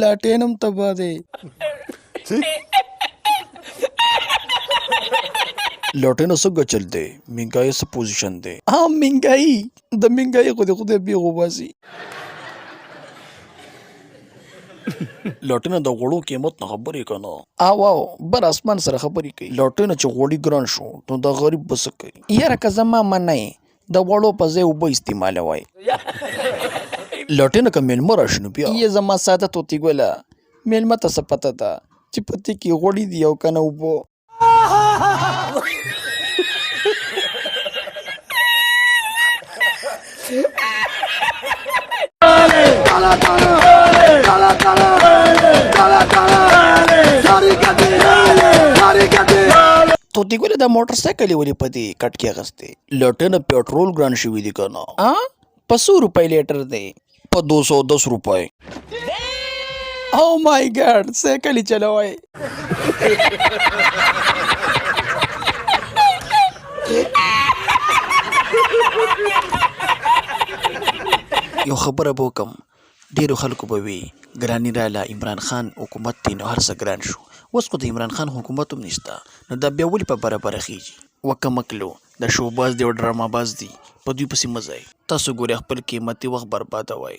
لاټین هم تباه دی. لاټینه څنګه چل دی، منګای څه پوزیشن دی؟ ها منګای، د منګای خو دې خدای بیخ وباسي. لاټینه د غوړو قیمت نه خبرې کنه. او او بر اسمان سره خبرې کوي. لاټینه چې غوړي ګران شو نو دا غریب به څه کوي؟ یاره که زما منئ د غوړو په ځای اوبه استعمالوئ. لاټینه که میلمه راشي نو بیا؟ یې زما ساده طوطي ګله، میلمه ته څه پته ده چې په دې کې غوړي دي او که نه اوبه. طوطي ګله دا موټر سایکل یې ولې په دې کټ کې اخیستی؟ لټنه پیټرول ګران شوي دي که نه؟ په څو روپۍ لیټر دی؟ په 210 روپۍ. او مای ګاډ، سایکل یې چلوی. یو خبره به وکم، ډېرو خلکو به وي ګراني راله، عمران خان حکومت دی نو هر څه ګران شو. اوس خو د عمران خان حکومت هم نشته، نو دا بیا ولې په بره بره خېژي؟ وکه مکلو، دا شوباز دی او ډرامه باز دي، په دوی پسې مه ځئ، تاسو ګورئ خپل قیمتي وخت بربادوئ.